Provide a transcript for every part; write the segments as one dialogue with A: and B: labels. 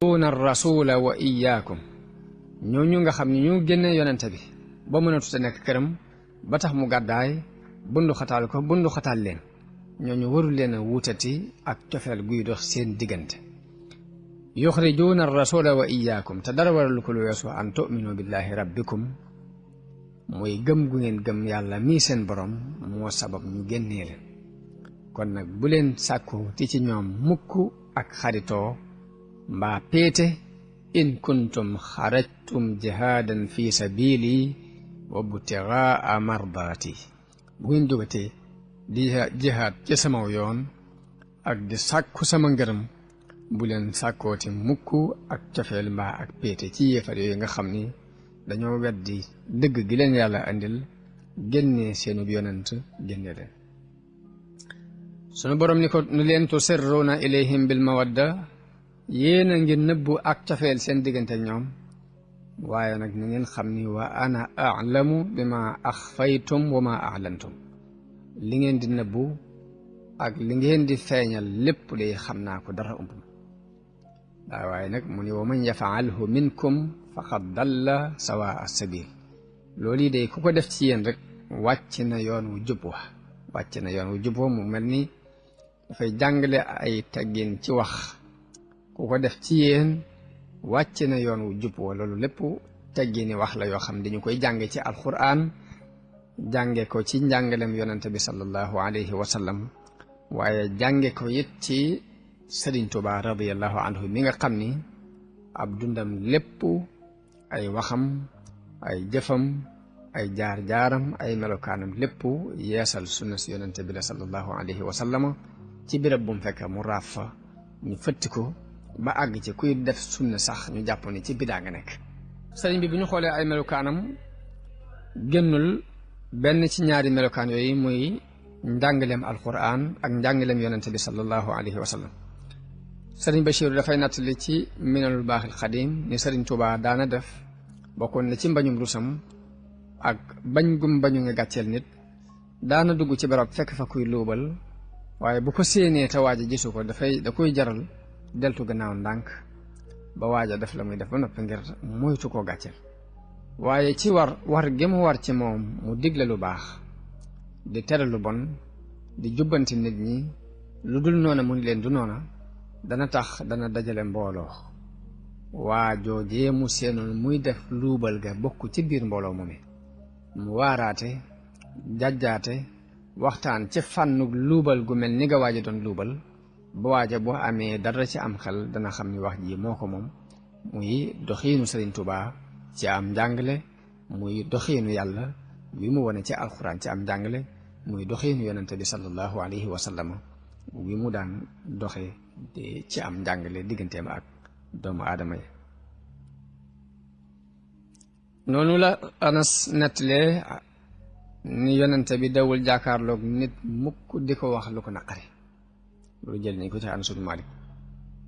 A: yuxrijuuna ar-rasula wa iyaakum ñooñu nga xam ne ñu génne yonente bi ba mënatut a nekk këram ba tax mu gàddaay bundu xataal leen ñooñu warul leen a wuutati ak cofeel guy dox seen diggante yuxrijuuna ar-rasula wa iyaakum te dara waralu ko lu weesu an tu'minu billahi rabbikum mooy gëm gu ngeen gëm yàlla mii seen borom moo sabab ñu génnee leen kon nag bu leen sàkku ti ci ñoom mukk ak xaritoo mbaa péete in kuntum xarajtum jihaadan fi sabili wa btigaa mardaati bu ngeen jógatee di jihaad ci sama yoon ak di sàkku sama ngërëm bu leen sàkkooti mukk ak cofeel mbaa ak péete ci yéefar yooyu nga xam ni dañoo weddi dëgg gi leen yàlla andil génne seenub yonent génne leen sunu borom ni ko nu leen tusirruuna ilayhim bil mawadda yéen a ngi nëbbu ak cofeel seen diggante ak ñoom waaye nag ni ngeen xam ni wa ana a'lamu bima axfaytum wa ma a'lantum li ngeen di nëbbu ak li ngeen di feeñal lépp day xam naa ko dara ump waaye nag mu ni wa man yafaalhu minkum faqad dalla sawaa as-sabil loolu yi day ku ko def ci yéen rek wàcc na yoon wu jub wa mu mel ni dafay jàngale ay teggin ci wax ku ko def ci yéen wàcc na yoon wu jub wa loolu lépp teggini wax la yoo xam dañu koy jànge ci alquran jànge ko ci njàngalem yonente bi sallallahu alayhi wa sallam waaye jànge ko it ci Sëriñ Tuubaa radiyallahu anhu mi nga xam ni ab dundam lépp ay waxam ay jëfam ay jaar-jaaram ay melokaanam lépp yeesal sunna si yonente bi la sallallahu alayhi wa sallam ci béréb bu mu fekk mu raaf fa ñu fëtti ko ba àgg ci kuy def sunna sax ñu jàpp ni ci bidaa nga nekk sëriñ bi bu ñu xoolee ay melokaanam génnul benn ci ñaari melokaan yooyu muy njàngaleem alquran ak njàngaleem yonente bi sallallahu alayhi wa sallam sëriñ Bachir dafay nattali ci minanul baaxil xadim ni sëriñ Tuubaa daana def bokkoon na ci mbañum rusam ak bañ gum bañu nga gàcceel nit daana dugg ci barab fekk fa kuy luubal waaye bu ko séenee te waaja gisu ko da koy jaral deltu gannaaw ndànk ba waaja def la muy def ba noppi ngir moytu koo gàcceel waaye ci war gi mu war ci moom mu digle lu baax di tere lu bon di jubbanti nit ñi lu dul noona mu ni leen du noona dana tax dana dajale mbooloo waa joojee mu seenoon muy def luubal ga bokk ci biir mbooloo mu waaraate jàjjaate waxtaan ci fànnu luubal gu mel ni nga waaja doon luubal ba waaja boo amee dara ci am xel dana xam ni wax ji moo ko moom muy doxiinu Sëriñ Tuubaa ci am njàngale muy doxiinu yàlla wi mu wone ci alxuraan ci am njàngale muy doxiinu yonente bi sallallahu alayhi wa sallam wi mu daan doxe ci am njàngale digganteem ak doomu aadama yi noonu la Anas nettalee ni yonente bi dawul jàkkaarloog nit mukk di ko wax lu ko naqari loolu jël nañ ko ci Anas ibn Malik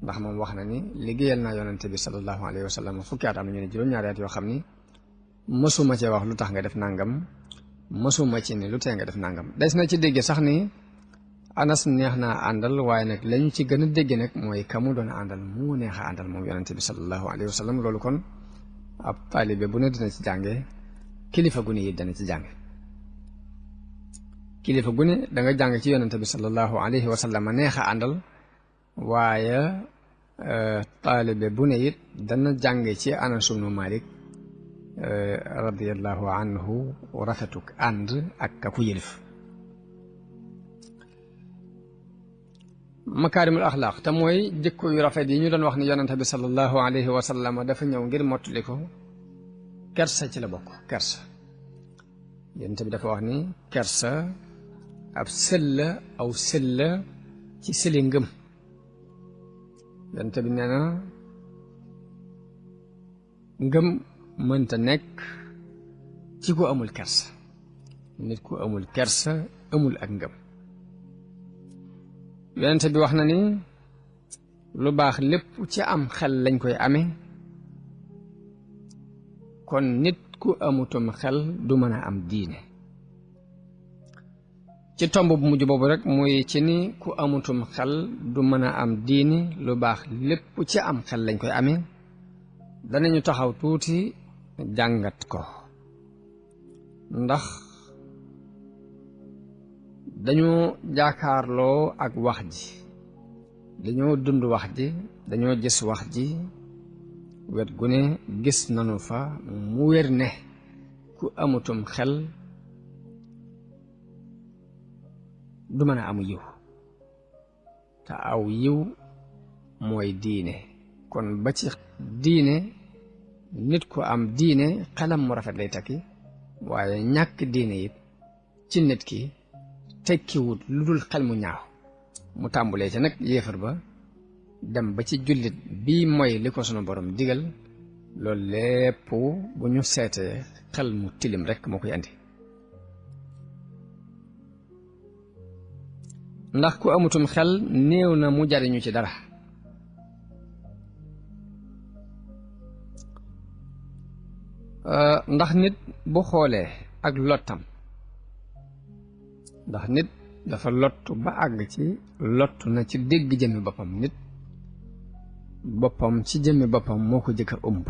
A: ndax moom wax na ni liggéeyal naa yonente bi sallallahu alayhi wa sallam fukki at am na ñu ne juróom-ñaari at yoo xam ni mësuma cee wax lu tax nga def nangam mësuma ci ni lu tee nga def nangam des na ci dégg sax ni Anas neex naa àndal waaye nag lañu ci gën a dégg nag mooy kamu doon àndal mu neex a àndal moom yonente bi sallallahu alayhi wa sallam loolu kon ab taalibe bu ne dina ci jànge kilifa gu ne it dana ci jànge kilifa gu ne da nga jàng ci yonente bi sallallahu alayhi wa sallam neex a àndal waaye taalibe bu ne it dana jànge ci Anas ibnu Malik radiyallahu anhu rafetuk ànd ak ka ku yëlif makaarimul axlaaq te mooy jikko yu rafet yi ñu doon wax ni yonente bi sallallahu alayhi wa sallam dafa ñëw ngir mottali ko kersa ci la bokk kersa yonente bi dafa wax ni kersa ab sëlla aw sëlla ci sëli ngëm yonente bi nee na ngëm mënta nekk ci ku amul kersa nit ku amul kersa amul ak ngëm yonente bi wax na ni lu baax lépp ci am xel lañ koy amee kon nit ku amutum xel du mën a am diine ci tomb bu mujj boobu rek muy ci ni ku amutum xel du mën a am diini lu baax lépp ci am xel lañ koy amee danañu taxaw tuuti jàngat ko ndax dañoo jaakaarloo ak wax ji dañoo dund wax ji dañoo gis wax ji wet gu ne gis nanu fa mu wér ne ku amutum xel du mën a amu yiw te aw yiw mooy diine kon ba ci diine nit ku am diine xelam mu rafet lay takki waaye ñàkk diine it ci nit ki tekkiwut lu dul xel mu ñaaw mu tàmbulee ca nag yéefar ba dem ba ci jullit bii mooy li ko sunu borom digal loolu lépp bu ñu seetee xel mu tilim rekk moo koy andi ndax ku amutum xel néew na mu jariñu ci dara ndax nit bu xoolee ak lottam ndax nit dafa lottu ba àgg ci lottu na ci dégg jëmmi boppam nit boppam ci jëmmi boppam moo ko jëkk a ëmb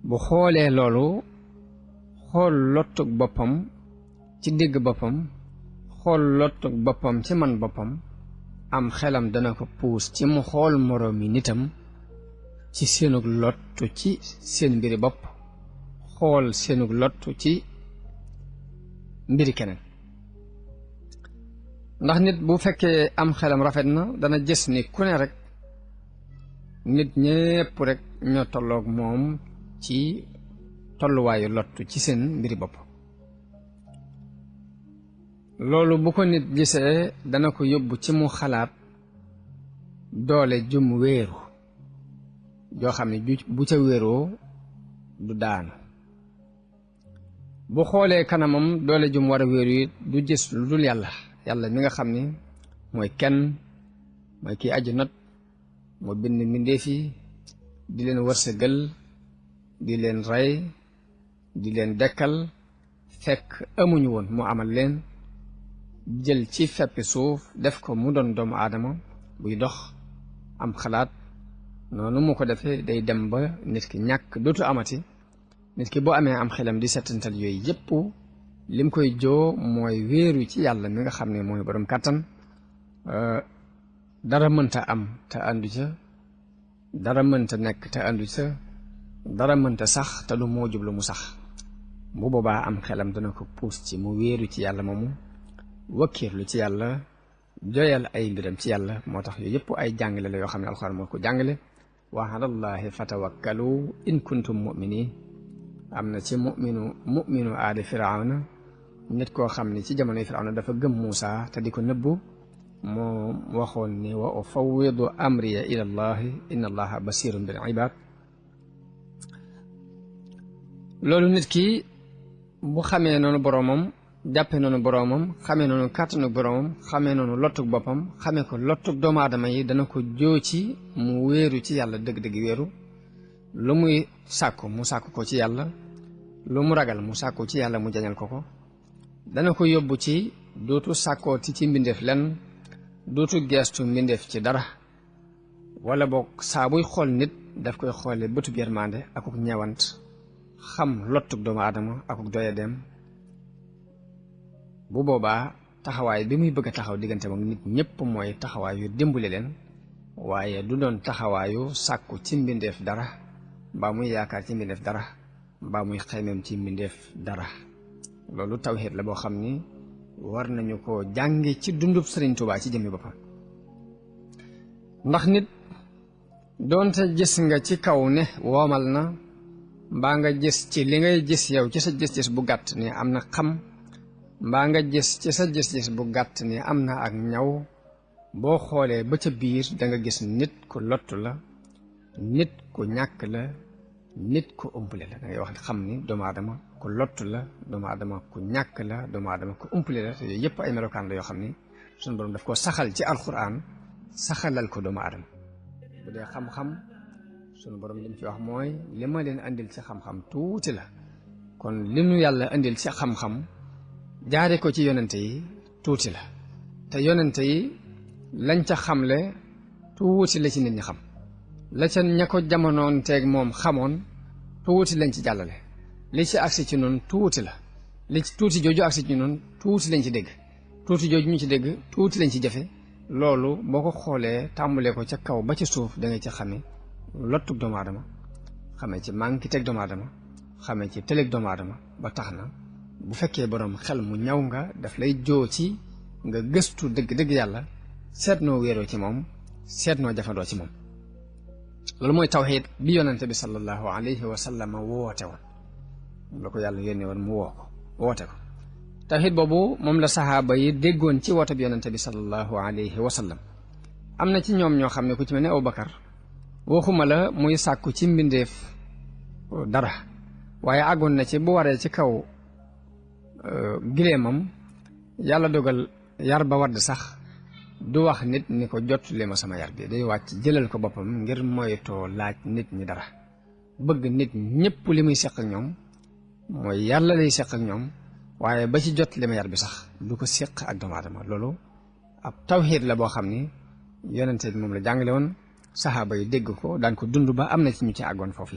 A: bu xoolee loolu xool lottug boppam ci dégg boppam xool lottug boppam ci man boppam am xelam dana ko puus ci mu xool moroomi nitam ci seenug lottu ci seen mbiri bopp xool seenug lottu ci mbiri keneen ndax nit bu fekkee am xelam rafet na dana gis ni ku ne rek nit ñépp rek ñoo tolloog moom ci tolluwaayu lottu ci seen mbiri bopp loolu bu ko nit gisee dana ko yóbbu ci mu xalaat doole jum wéeru joo xam ne bu ca wéeroo du daanu bu xoolee kanamam doole jum war a wéeru it du gis lu dul yàlla yàlla mi nga xam ni mooy kenn mooy kii aju not moo bind mbindéef yi di leen wërsëgal di leen rey di leen dekkal fekk amuñu woon mu amal leen jël ci feppi suuf def ko mu doon doomu aadama buy dox am xalaat noonu mu ko defee day dem ba nit ki ñàkk dootu amati nit ki boo amee am xelam di settantal yooyu yépp lim koy joo mooy wéeru ci yàlla mi nga xam ne mooy borom kàttan dara mënta am te àndu ca dara mënta nekk te àndu ca dara mënta sax te du moo jublu mu sax bu boobaa am xelam dana ko puus ci mu wéeru ci yàlla moomu wakkiirlu ci yàlla joyal ay mbiram ci yàlla moo tax yooyu yëpp ay jàngale la yoo xam ne alxuraan moo ko jàngale wa alallahi fatawakkalu in kuntum mu'minin am na ci mu'minu aali firawna nit koo xam ne ci jamonoy firawna dafa gëm Muusa te di ko nëbbu moo waxoon ni wa ufawwidu amriya ila allahi inna allaha basirun bil ibad loolu nit ki bu xamee noonu boroomam jàppee noonu boroomam xamee noonu kàttanu boroomam xamee noonu lottug boppam xamee ko lottug doomu aadama yi dana ko joo ci mu wéeru ci yàlla dëgg-dëgg wéeru lu muy sàkku mu sàkku ko ci yàlla lu mu ragal mu sàkku ci yàlla mu jañal ko ko dana ko yóbbu ci dootu sàkkooti ci mbindeef lenn dootu geestu mbindeef ci dara wala boog saa buy xool nit daf koy xoole bëtub yërmande akuk ñeewant xam lottug doomu aadama akuk doyadeem bu boobaa taxawaay bi muy bëgg a taxaw diggante moom nit ñépp mooy taxawaayu dimbali leen waaye du doon taxawaayu sàkku ci mbindeef dara mbaa muy yaakaar ci mbindeef dara mbaa muy xaymeem ci mbindeef dara loolu tawxiid la boo xam ni war nañu ko jànge ci dundub Sëriñ Tuubaa ci jëmmi boppam ndax nit doonte gis nga ci kaw ne woomal na mbaa nga gis ci li ngay gis yow ci sa gis-gis bu gàtt ni am na xam mbaa nga gis ci sa gis-gis bu gàtt ni am na ak ñaw boo xoolee ba ca biir danga gis nit ku lottu la nit ku ñàkk la nit ku umpule la da ngay wax xam ni doomu aadama ku lottu la doomu aadama ku ñàkk la doomu aadama ku umpule la te yooyu yëpp ay melokaan la yoo xam ni suñu borom daf ko saxal ci alquran saxalal ko doomu aadama bu dee xam-xam sunu borom li mu ci wax mooy li ma leen andil ci xam-xam tuuti la kon li nu yàlla andil ci xam-xam jaare ko ci yonente yi tuuti la te yonente yi lañ ca xamle tuuti la ci nit ñi xam la ca ña ko jamonoon teeg moom xamoon tuuti lañ ci jàllale li ci agsi ci noonu tuuti la li ci tuuti jooju agsi ci noonu tuuti lañ ci dégg tuuti jooju ñu ci dégg tuuti lañ ci jëfe loolu boo ko xoolee tàmbalee ko ca kaw ba ci suuf da nga ci xame lottug doomu aadama xamee ci manki teg doomu aadama xamee ci tëleg doomu aadama ba tax na bu fekkee borom xel mu ñaw nga daf lay joo ci nga gëstu dëgg-dëgg yàlla seet noo wéeroo ci moom seet noo jafandoo ci moom loolu mooy tawxiid bi yonente bi sallallahu alayhi wa sallam woote woon moom la ko yàlla yónnee woon mu woote ko tawxiid boobu moom la saxaaba yi déggoon ci woote bi yonente bi sallallahu alayhi wa sallam am na ci ñoom ñoo xam ne ku ci mel ne Abubakar waxuma la muy sàkku ci mbindeef dara waaye àggoon na ci bu waree ci kaw gileemam yàlla dogal yar ba wadd sax du wax nit ni ko jottali ma sama yar bi day wàcc jëlal ko boppam ngir moytoo laaj nit ñi dara bëgg nit ñëpp li muy seq ak ñoom mooy yàlla lay seq ak ñoom waaye ba ci jottali ma yar bi sax du ko seq ak doomu aadama loolu ab tawxiid la boo xam ni yonente bi moom la jàngale woon saxaaba yi dégg ko daan ko dund ba am na ci ñu ci àggoon foofu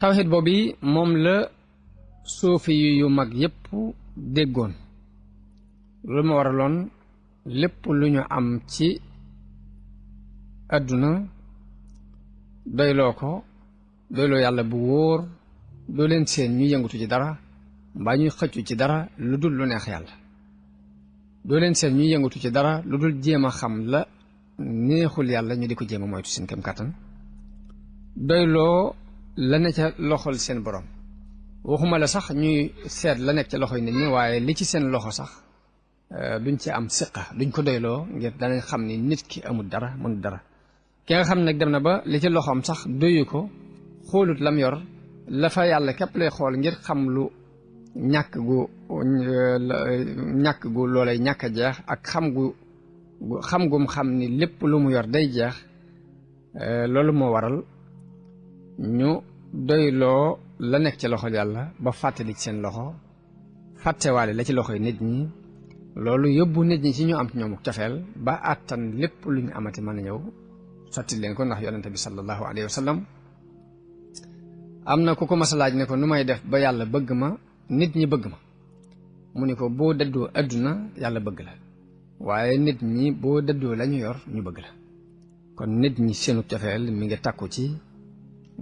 A: tawxiid boobu moom la suufi yu mag yépp déggoon loolu ma waraloon lépp lu ñu am ci àdduna doyloo ko doyloo yàlla bu wóor doo leen seen ñu yëngatu ci dara mbaa ñuy xëccu ci dara lu dul lu neex yàlla doo leen seen ñuy yëngatu ci dara lu dul jéem a xam la neexul yàlla ñu di ko jéem a moytu seen kem kàttan doyloo la ne ca loxol seen borom waxuma la sax ñuy seet la nekk ca loxoy nit ñi waaye li ci seen loxo sax duñ ci am siqa duñ ko doyloo ngir danañ xam ni nit ki amul dara mënul dara ki nga xam nag dem na ba li ci loxoom sax doyu ko xoolut lam yor la fa yàlla képp lay xool ngir xam lu ñàkk gu loolay ñàkk a jeex ak xam gum xam ni lépp lu mu yor day jeex loolu moo waral ñu doyloo la nekk ci loxol yàlla ba fàttali ci seen loxo fàttewaale la ci loxoy nit ñi loolu yóbbu nit ñi ci ñu am ci ñoom cofeel ba àttan lépp lu ñu amati mën a ñëw sotti leen ko ndax yonente bi sallallahu alayhi wa sallam am na ku ko mas a laaj ne ko nu may def ba yàlla bëgg ma nit ñi bëgg ma mu ni ko boo dëddoo adduna yàlla bëgg la waaye nit ñi boo dëddoo la ñu yor ñu bëgg la kon nit ñi seenu cofeel mi ngi takku ci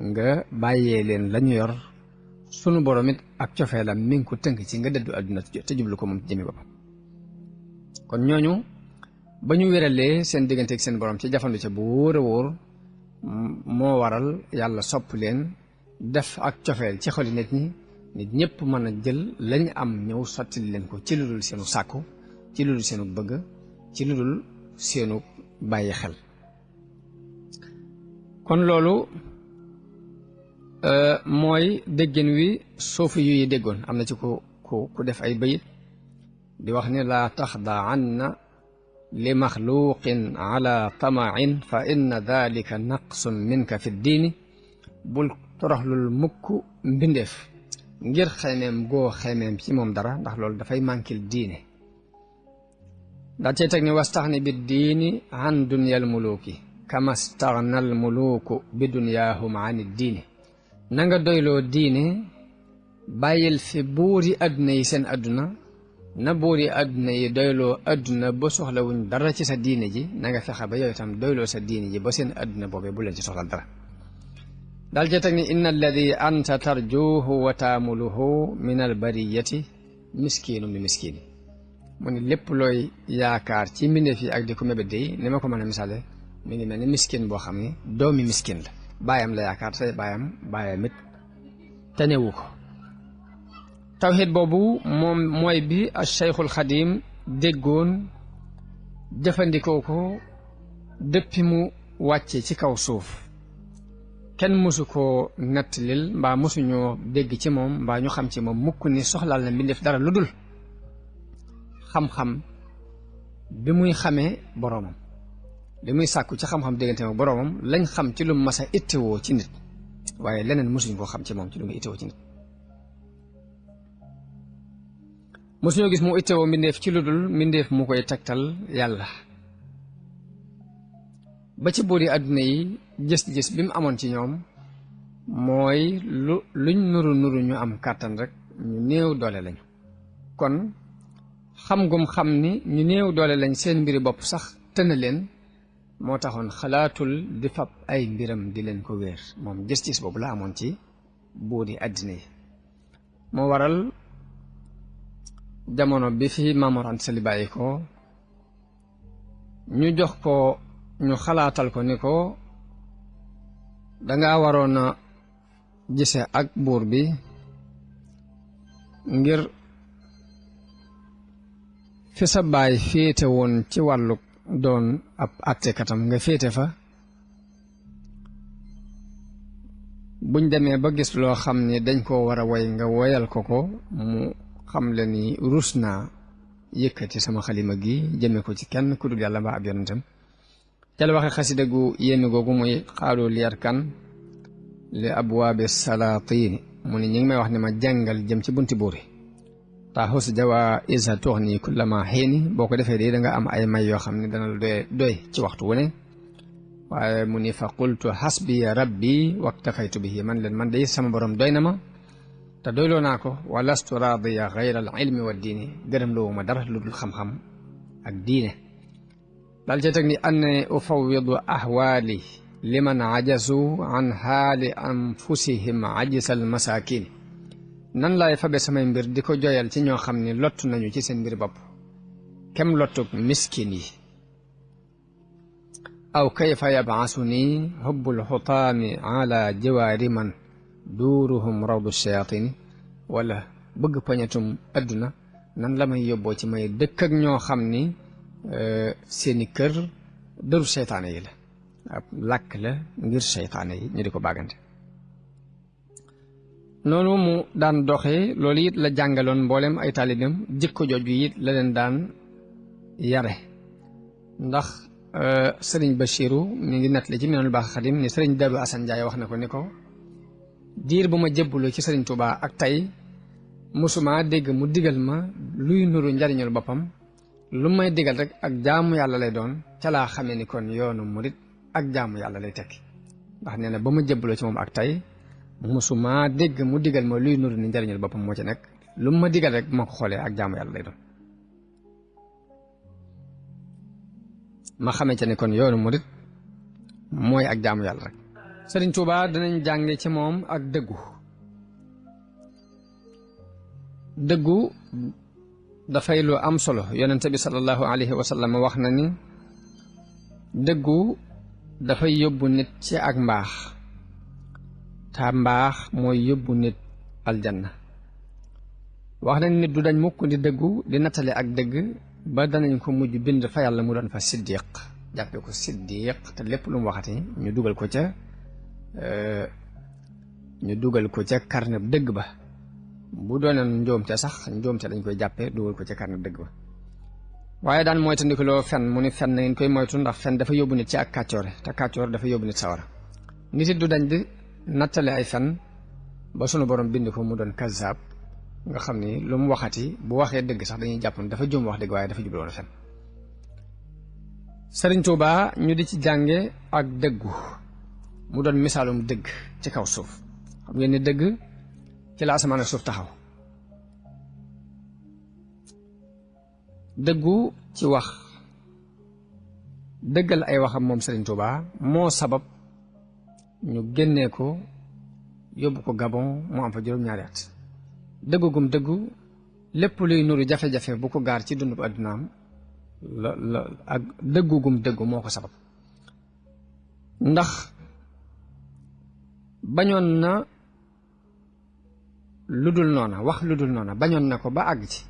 A: nga bàyyee leen la ñu yor sunu borom it ak cofeelam mi ngi ko tënk ci nga dëddu adduna te jublu ko moom ci jëmi boppam kon ñooñu ba ñu wéralee seen diggante ak seen borom ci jafandu ca bu wóor a wóor moo waral yàlla sopp leen def ak cofeel ci xoli nit ñi nit ñëpp mën a jël lañ am ñëw sotti leen ko ci lu dul seenu sàkku ci lu dul seenu bëgg ci lu dul seenu bàyyi xel kon loolu mooy déggin wi suufi yu yi déggoon am na ci ku def ay bayit di wax ni laa taxdaanna li maxluqin ala tamain fa inna dalika naqsun minka fi ddiini bul toroxlul mukk mbindeef ngir xemeem goo xemeem ci moom dara ndax loolu dafay mànkil diine daa cee teg ni wastaxni bi diini an dunyal muluuki kama staxna al muluuku bi dunyaahum an diini na nga doyloo diine bàyyil fi buuri àdduna yi seen àdduna na buuri àdduna yi doyloo àdduna ba soxlawuñ dara ci sa diine ji na nga fexe ba yow itam doyloo sa diine ji ba seen àdduna boobee bu leen ci soxla dara daal cee teg ni inna alladi anta tarjuhu wa taamuluhu min albariyati miskiinu mi miskiini mu ni lépp looy yaakaar ci mbindeef yi ak di ko mébét yi ni ma ko mën a misaale mi ngi mel ni miskin boo xam ne doomi miskin la baayam la yaakaar say baayam it tenewu ko tawxiid boobu moom mooy bi al Cheikhul Xadim déggoon jëfandikoo ko dëppi mu wàcce ci kaw suuf kenn mësu koo nettalil mbaa mësuñoo dégg ci moom mbaa ñu xam ci moom mukk ni soxlaal na mbindeef dara lu dul xam-xam bi muy xamee boroomam li muy sàkku ci xam-xam déggante ak boroomam lañ xam ci lu mas a ittewoo ci nit waaye leneen mësuñ koo xam ci moom ci lu muy ittewoo ci nit mosuñoo gis mu ittewoo mbindeef ci lu dul mbindeef mu koy tegtal yàlla. ba ci buuri àdduna yi gis-gis bi mu amoon ci ñoom mooy luñ nuru ñu am kàttan rek ñu néew doole lañu. kon xam gum xam ni ñu néew doole lañ seen mbiri bopp sax tëna leen moo taxoon xalaatul di fab ay mbiram di leen ko wéer. moom gis-gis boobu la amoon ci buuri àddina yi. moo waral jamono bi fi Maam Mor Anta Sali bàyyi ko ñu jox ko ñu xalaatal ko ni ko danga waroon a gise ak buur bi ngir fi sa baay féete woon ci wàllu doon ab àttekatam nga féete fa. buñ demee ba gis loo xam ni dañ koo war a woy nga woyal ko mu xam le ni rus naa yëkkati sama xalima gi jëme ko ci kenn ku dul yàlla mbaa ab yonentam. ca la waxe xasida gu yéeme googu muy xaalu liyarkan li abwaabi salaatini mu ni ñi ngi may wax ne ma jàngal jëm ci bunti buuri taxus jawa isa tourni kullama xiini boo ko defee de da nga am ay may yoo xam ne dana la doy ci waxtu wu ne. waaye mu ni fa qultu xasbiya rabbi waktafaytu bihi man leen man day sama borom doy na ma te doyloo naa ko wa lastu raadiya gayra al ilmi wa diini gërëm loowu ma dara lu dul xam-xam ak diine. daal ca teg ni anne ufawidu ahwaali liman ajasu an haali anfusihim ajisal masaakin nan laay fabe samay mbir di ko joyal ci ñoo xam ni lott nañu ci seen mbir bopp kem lottug miskin yi. aw kayfa yabaasu nii xubbul xutaami ala jiwaari man duuruhum rawdu shayatini wala bëgg pañatum adduna nan la may yóbboo ci may dëkk ak ñoo xam ni seeni kër dëru seytaane yi la ab làkk la ngir seytaane yi ñu di ko bàggante. noonu mu daan doxee loolu it la jàngaloon mboolem ay taalibam jikko jooju it la leen daan yare. ndax sëriñ Bachiru mi ngi nettali ci Minanul Baaxil Xadim ni sëriñ Daaru Asan Njaay wax na ko ni ko diir bu ma jébbaloo ci sëriñ Tuubaa ak tey musuma dégg mu digal ma luy nuru njariñul boppam. lu may digal rek ak jaamu yàlla lay doon ca laa xamee ni kon yoonu murit ak jaamu yàlla lay tekki. ndax nee na ba ma jébbaloo ci moom ak tey musuma dégg mu digal ma luy nuru ni njariñul boppam moo ci nekk. lu ma digal rek bu ma ko xoolee ak jaamu yàlla lay doon. ma xamee ca ni kon yoonu murit mooy ak jaamu yàlla rek. Sëriñ Tuubaa danañ jànge ci moom ak dëggu dafay lu am solo. yonente bi sallallahu alayhi wa sallam wax na ni dëggu dafay yóbbu nit ci ak mbaax te mbaax mooy yóbbu nit aljanna. wax na nit du dañ mukk di dëggu di nattale ak dëgg ba danañ ko mujj bind fa yàlla mu doon fa siddiq jàppe ko siddiq te lépp lu mu waxati ñu dugal ko ca karneb dëgg ba. bu doonoon njoomte sax njoomte dañ koy jàppe dugal ko ca karneb dëgg ba. waaye daan moytandikuloo fen mu ni fen na ngeen koy moytu ndax fen dafa yóbbu nit ci ak kàccoore te kàccoor dafa yóbbu nit sawara. nit it du dañ di nattale ay fen ba sunu borom bind ko mu doon kazaab nga xam ni lu mu waxati bu waxee dëgg sax dañuy jàpp ni dafa juum wax dëgg waaye dafa jubloon fen. Sëriñ Tuubaa ñu di ci jànge ak dëggu mu doon misaalum dëgg ci kaw suuf. xam ngeen ni dëgg ci la asamaan ak suuf taxaw. dëggu ci wax dëggal ay waxam moom Sëriñ Tuubaa moo sabab ñu génnee ko yóbbu ko Gabon mu am fa juróom-ñaari at. dëggu gum dëggu lépp luy nuru jafe-jafe bu ko gaar ci dundub addunaam la ak dëggu gum dëggu moo ko sabab. ndax bañoon na lu dul noona wax lu dul noona bañoon na ko ba àgg ci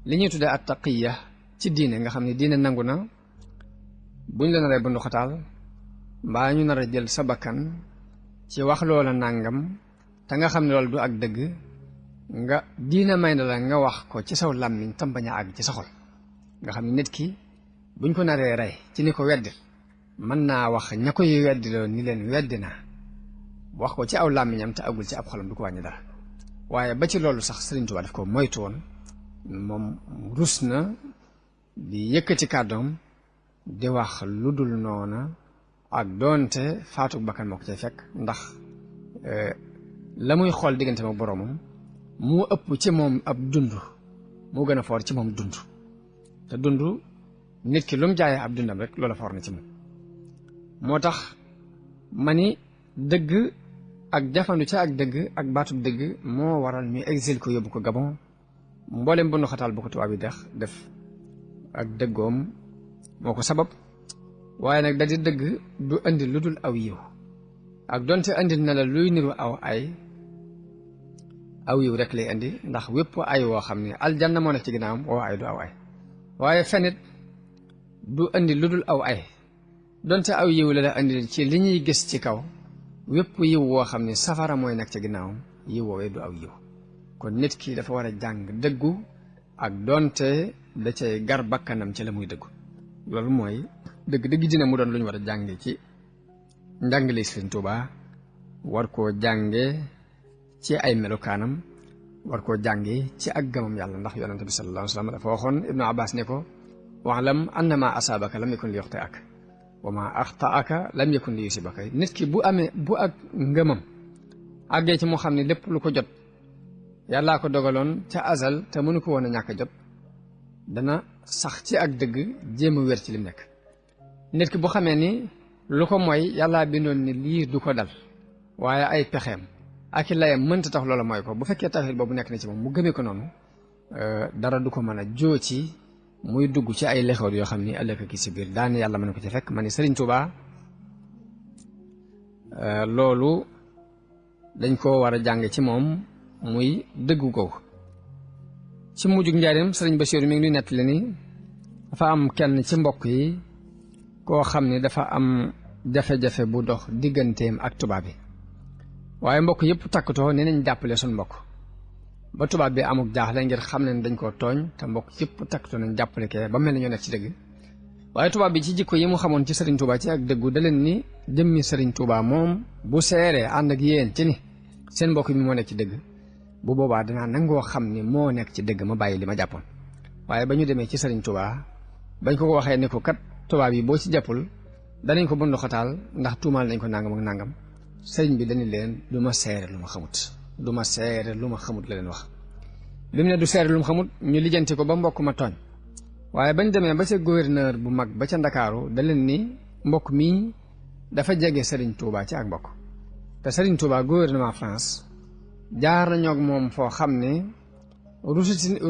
A: li ñuy tuddee at taqiya ci diine nga xam ne diine nangu na buñ la naree bundu xataal mbaa ñu nar a jël sa bakkan ci wax loola nàngam te nga xam ne loolu du ak dëgg nga diine may na la nga wax ko ci saw làmmiñ tam bañ a àgg ci sa xol. nga xam ne nit ki buñ ko naree rey ci ni ko weddi mën naa wax ña koy weddiloo ni leen weddi naa wax ko ci aw làmmiñam te agul ci ab xolam du ko wàññi dara. waaye ba ci loolu sax Sëriñ Tuubaa daf ko moytu woon moom rus na di yëkkati kàddoom di wax lu dul noona ak doonte faatu bakkan moo ko cay fekk ndax la muy xool diggante ak boroomam moo ëpp ci moom ab dund moo gën a foor ci moom dund te dund nit ki lu mu jaayee ab dundam rek loola foor na ci moom moo tax ma ni dëgg ak jafandu ca ak dëgg ak baatub dëgg moo waral ñu exil ko yóbbu ko Gabon mboolem bu nu xataal bu ko tubaab yi def ak dëggoom moo ko sabab waaye nag da di dëgg du andi lu dul aw yiw ak donte andi na la luy niru aw yiw rek lay andi ndax wépp ay woo xam ne aljanna moo nekk ci ginnaawam woo ay du aw ay waaye fenit du andi lu dul aw ay donte aw yiw la andi ci li ñuy gis ci kaw wépp yiw woo xam ne safara mooy nekk ci ginnaawam yiw woowee du aw yiw kon nit ki dafa war a jàng dëggu ak donte da cay gar bakkanam ci la muy dëggu loolu mooy dëgg dina mu doon lu ñu war a jànge ci njàngale Sëriñ Tuubaa war koo jànge ci ay melokaanam war koo jànge ci ak gamam yàlla ndax yonente bi sallallahu alayhi wa sallam dafa waxoon Ibnu Abbas ne ko wa'lam anna ma asaabaka lam yakun li yuxti'aka wa ma axta'aka lam yakun li yusibaka nit ki bu ak ngëmam àggee ci mu xam ne lépp lu ko jot yàllaa ko dogaloon ca azal te mënu ko woon a ñàkk a jot dana sax ci ak dëgg jéem a wér ci lim nekk nit ki bu xamee ni lu ko mooy yàllaa bindoon ni lii du ko dal waaye ay pexeem ak i layam mënta tax loola mooy ko bu fekkee tawhid boobu nekk na ci moom mu gëmee ko noonu dara du ko mën a joo ci muy dugg ci ay lexoor yoo xam ni ëllëg ki si biir daan yàlla mën ko ci fekk ma ni Sëriñ Tuubaa loolu dañ ko war a jàng ci moom muy dëggu ko ci mujjug njaareem Sëriñ Basiiru mi ngi nuy nettali ni dafa am kenn ci mbokk yi koo xam ni dafa am jafe-jafe bu dox digganteem ak tubaab bi waaye mbokk yëpp takkatoo nee nañ jàppale suñ mbokk ba tubaab bi amuk jaaxle ngir xam ne dañ koo tooñ te mbokk yëpp takkatoo nañ jàppale kee ba mel ni ñoo nekk ci dëgg waaye tubaab bi ci jikko yi mu xamoon ci Sëriñ Tuubaa ci ak dëggu da leen ni jëmmi Sëriñ Tuubaa moom bu seeree ànd ak yéen ci ni seen mbokk mi moo nekk ci dëgg bu boobaa danaa nangoo xam ni moo nekk ci dëgg ma bàyyi li ma jàppoon waaye ba ñu demee ci Sëriñ Tuubaa bañ ko waxee ne ko kat tubaab yi boo ci jàppul danañ ko bundu xataal ndax tuumaal nañ ko nangam ak nangam sëriñ bi dañu leen du ma seere lu ma xamut du ma seere lu ma xamut la leen wax bi mu ne du seere lu ma xamut ñu lijjanti ko ba mbokk ma tooñ waaye bañ demee ba ca gouverneur bu mag ba ca Ndakaaru da leen ni mbokk mii dafa jege Sëriñ Tuubaa ci ak mbokk te Sëriñ Tuubaa gouvernement France jaar nañoo ak moom foo xam ne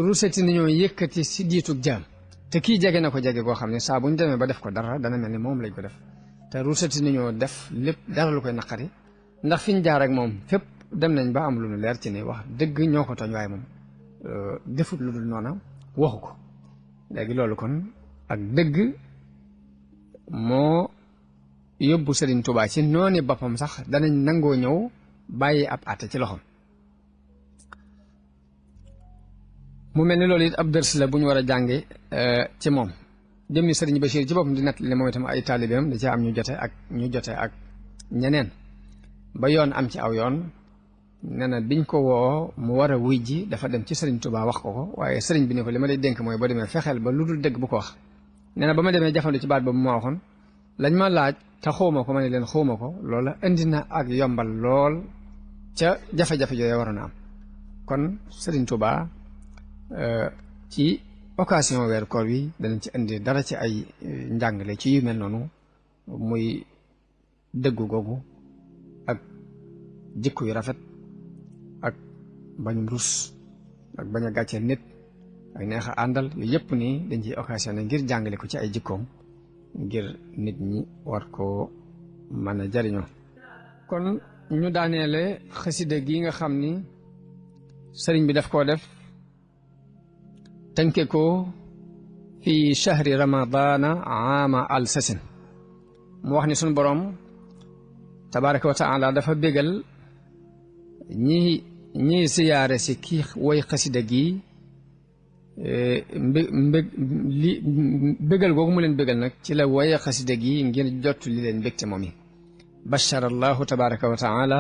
A: ruseti nañoo yëkkati si diitug jaam te kii jege na ko jege koo xam ne saa bu ñu demee ba def ko dara dana mel ni moom lañ ko def te ruseti nañoo def lépp dara lu koy naqari ndax fi ñu jaar ak moom fépp dem nañ ba am lu nu leer ci ne wax dëgg ñoo ko tooñ waaye moom defut lu dul noona waxu ko léegi loolu kon ak dëgg moo yóbbu Sëriñ Tuubaa ci nooni boppam sax danañ nangoo ñëw bàyyi ab àtte ci loxoom mu mel ni loolu it ab dërs la bu ñu war a jànge ci moom jëmmi Sëriñ Bachir ci boppam di nettali moom itam ay taalibeem da ci am ñu jote ak ñeneen ba yoon am ci aw yoon nee na biñ ko woo mu war a wuy ji dafa dem ci Sëriñ Tuubaa wax ko waaye sëriñ bi ne ko li ma lay dénk mooy boo demee fexeel ba lu dul dëgg bu ko wax nee na ba ma demee jafandu ci baat boobu ma waxoon lañ ma laaj te xawma ko ma ne leen xawma ko loola indi na ak yombal lool ca jafe-jafe yooyu waroon a am kon Sëriñ Tuubaa ci occasion weeru koor wi danañ ci indi dara ci ay njàngale ci yu mel noonu muy dëggu googu ak jikko yu rafet ak bañum rus ak bañ a gàcceel nit ak neex a àndal yooyu yëpp nii dañ ciy occasionné ngir jàngale ko ci ay jikkoom ngir nit ñi war koo mën a jariñoo kon ñu daaneele xasida gi nga xam ni sëriñ bi daf koo def tënke ko fi chahri ramadana aama al sasin mu wax ni suñ boroom tabaraka wa taala dafa bégal ñi siyaare si kii woy xasida gi bégal googu mu leen bégal nag ci la woye xasida gi ngir jot li leen bégte moom yi bachara allahu tabaraka wa taala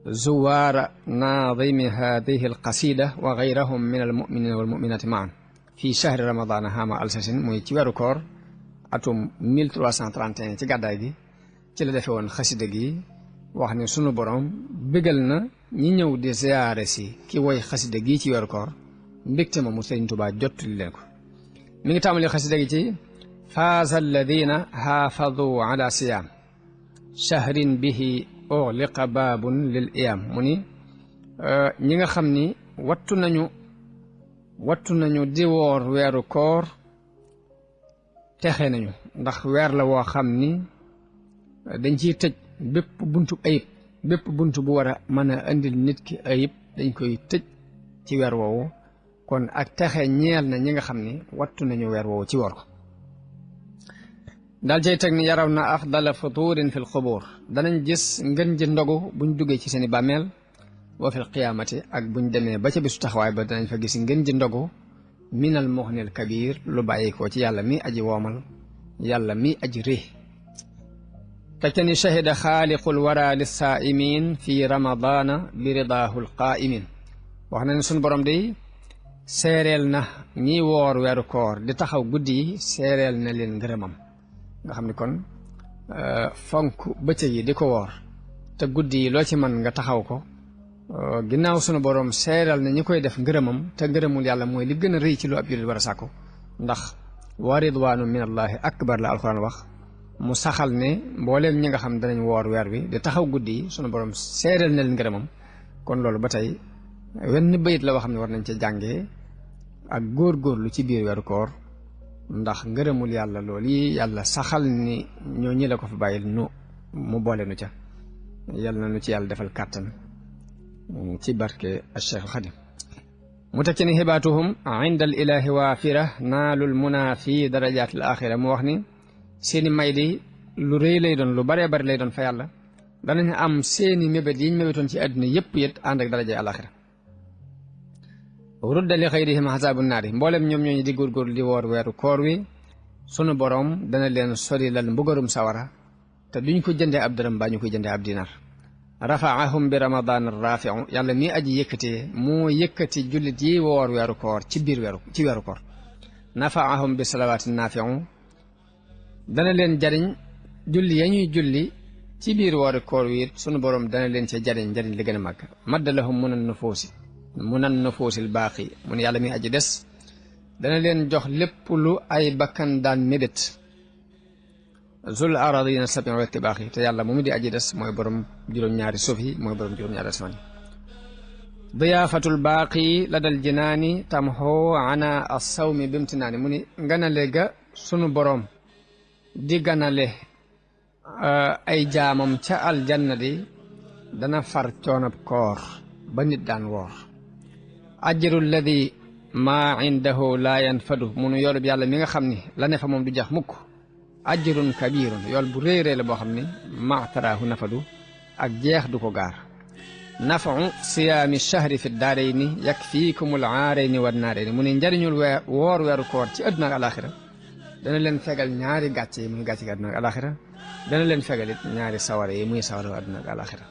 A: zuwaara naadimi hadihi alqasida wa gayrahum min almuminina walmuminati maan fi chahri ramadana hama alsasin muy ci weeru koor atum 1331 ci gàddaay gi ci la defe woon xasida gi wax ne sunu borom bégal na ñi ñëw di ziyaare si ki woy xasida gi ci weeru koor mbégte ma mu Sëriñ Tuubaa jottali leen ko mi ngi tàmbali xasida gi ci faaza alladina haafadu ala siyaam shahrin bihi ughliqa baabun lil iyaam mu ni ñi nga xam ni wattu nañu di woor weeru koor texe nañu ndax weer la woo xam ni dañ ciy tëj bépp buntu ayib bépp buntu bu war a mën a indil nit ki ayib dañ koy tëj ci weer woowu kon ak texe ñeel na ñi nga xam ni wattu nañu weer woowu ci woor ko daal cay teg ni yaraw na afdala futurin fil xubur danañ gis ngën ji ndogu buñ duggee ci seeni bàmmeel wa fil qiyaamati ak buñ demee ba ca bisu taxawaay ba danañ fa gis ngën ji ndogu minal muxnil kabir lu bàyyi ko ci yàlla mi aji woomal yàlla mi aji ré teg ni shahida xaaliqul wara lissaa'imin fi ramadana bi ridaahu lqaa'imin wax na ne suñ borom day seereel na ñiy woor weeru koor di taxaw guddi yi seereel na leen ngërëmam nga xam ni kon fonk bëccëg yi di ko woor te guddi yi loo ci mën nga taxaw ko ginnaaw sunu borom seeral na ñi koy def ngërëmam te ngërëmul yàlla mooy li gën a rëy ci lu ab jullit war a sàkku ndax wa ridwaanu min allahi akbar la alquran wax mu saxal ne mbooleem ñi nga xam danañ woor weer wi di taxaw guddi yi sunu borom seeral na leen ngërëmam kon loolu ba tey wenn bayit la woo xam ne war nañ ca jàngee ak góorgóorlu ci biir weeru koor ndax ngërëmul yàlla loolu yi yàlla saxal ni ñoo ñi la ko fa bàyyil mu boole nu ca yàlla na nu ci yàlla defal kàttan ci barke Cheikh Xadim mu teg ci ni xibaatuhum inda al ilahi waafira naalul muna fi darajaat al axira mu wax ni seeni may di lu rëy lay doon lu baree bari lay doon fa yàlla danañ am seeni mébét yiñ mébétoon ci àdduna yëpp yët ànd ak daraja al axira rudda li xayrihim xasaabu naari mboolem ñoom ñooñu di góorgóorlu di woor weeru koor wi sunu boroom dana leen sori lal mbugarum sawara te duñ ko jëndee ab dërëm baa ñu koy jëndee ab dinar rafaahum bi ramadan rafiu yàlla mi aji yëkkatee moo yëkkati jullit yi woor weeru koor ci weeru koor nafaahum bi salawaati nafiu dana leen jariñ julli ya ñuy julli ci biir weeru koor wi sunu boroom dana leen ca jariñ li gën a màgg madda lahum munan nufuusil baaqi mun yàlla mi aji des dana leen jox lépp lu ay bakkan daan mébét zul aradina sabi wa tibaaxi te yàlla mu di aji des mooy borom juróom-ñaari suuf yi mooy borom juróom-ñaari asamaan yi diyaafatul baaqi la dal jinaani tamxoo ana assawmi bimtinaani mu ni ganale ga sunu borom di ganale ay jaamam ca aljanna di dana far coonab koor ba nit daan woor ajru alladi maa indahu laa yanfadu munu yoolub yàlla mi nga xam ni la ne fa moom du jax mukk ajrun kabirun yool bu réy réy la boo xam ne maataraahu nafadu ak jeex du ko gaar nafau siyaami shahri fi daarayni yakfiikumul aarayni wa naarayni mu ne njariñul woor weeru koor ci àdduna ak alaxira dana leen fegal ñaari gàcce yi muy gàcce gi àdduna ak alaxira dana leen fegal it ñaari sawara yi muy sawara àdduna ak alaxira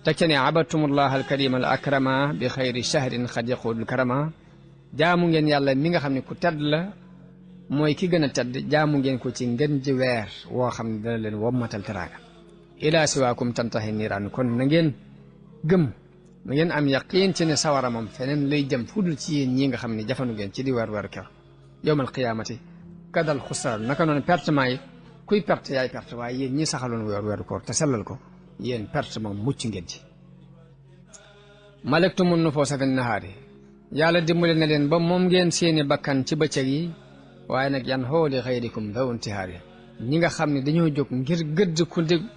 A: teg ca ne abadtumullah alkarima al akrama bi xayri shahrin xad yaqudul karama jaamu ngeen yàlla mi nga xam ne ku tedd la mooy ki gën a tedd jaamu ngeen ko ci ngën ji weer woo xam ne dana leen wommatal teraanga ilaa siwaakum tantahi niiraan kon na ngeen gëm na ngeen am yaqiin ci ne sawara moom feneen lay jëm fudul ci yéen ñi nga xam ne jafandu ngeen ci di weer ker yowmal qiyaamati kadal xusraan naka noonu pertement yi kuy perte yaay perte waaye yéen ñi saxaloon weeru koor te sellal ko yéen perte moom mucc ngeen ci malektumun nufoosa fi nahaari yàlla dimbale na leen ba moom ngeen seeni bakkan ci bëccëg yi waaye nag yan xooli xayrikum daw intihaari ñi nga xam ne dañoo jóg ngir gëdd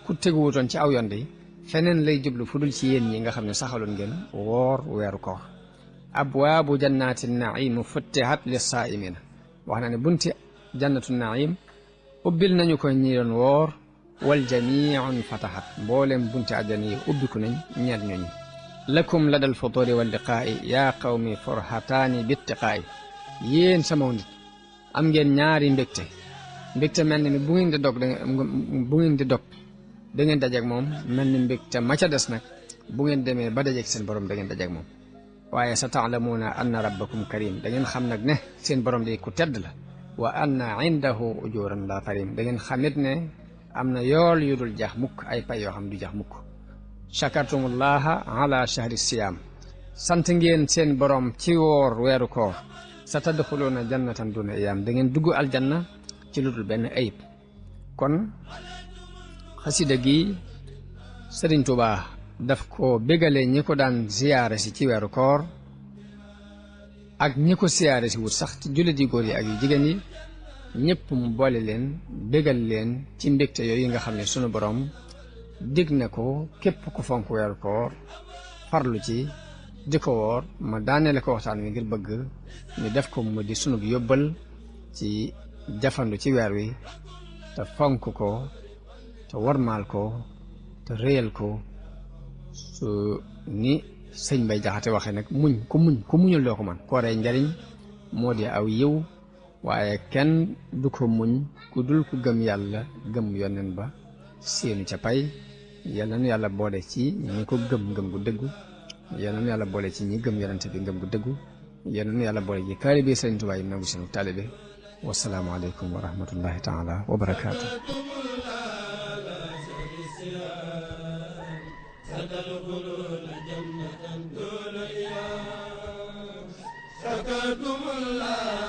A: ku teguwutoon ci aw yoon yi feneen lay jublu fu dul ci yéen ñi nga xam ne saxaloon ngeen woor weeru koor abwaabu jannaati naim futtihat lissaaimina wax na ne bunti jannatu naim ubbil nañu ko ñi doon woor wal jamiun fatahat mboolem bunti àjjana yi ubbiku nañ ñeel ñooñu lakum ladal futuri wal liqaa'i yaa qawmi forhataani bittiqaa'i yéen sama nit am ngeen ñaari mbégte mel ni bu ngeen di dog da ngeen dajeeg moom mel ni mbégte ma ca des nag bu ngeen demee ba dajeeg seen borom da ngeen dajeeg moom waaye sa taalamuuna anna rabbakum karim da ngeen xam nag ne seen borom di ku tedd la wa anna indahu ujuran la tarim da ngeen xamit ne am na yool yu dul jax mukk ay pay yoo xam du jax mukk shakartumullaha ala shahri siyaam sant ngeen seen borom ci woor weeru koor sa tadxuluuna jannatan duna iyaam da ngeen dugg aljanna ci lu dul benn ayib kon xasida gi Sëriñ Tuubaa daf ko bégale ñi ko daan ziyaare si ci weeru koor ak ñi ko siyaare si wut sax ci jullit yi góor yi ak yu jigéen yi ñëpp mu boole leen bégal leen ci mbégte yooyu nga xam ne sunu borom dig na ko képp ku fonk weeru koor farlu ci di ko woor ma daanele ko waxtaan wi ngir bëgg ñu def ko mu di sunub yóbbal ci jafandu ci weer wi te fonk ko te warmaal ko te réyal ko su ni sëñ Bay Jaxate waxe nag ku muñul doo ko man kooree njariñ moo di aw yiw waaye kenn du ko muñ ku dul ku gëm yàlla gëm yonen ba seenu ca pay yàlla nu yàlla boole ci ñi ko gëm ngëm gu dëggu yàlla nu yàlla boole ci ñi gëm yonente bi ngëm gu dëggu yàlla nu yàlla boole ci taalibe Sëriñ Tuubaa yi nangu seenu taalibe wasalaamu aleykum wa rahmatullahi taala wa barakaatu
B: ستدخلون جنة دون إيام شكرتم الله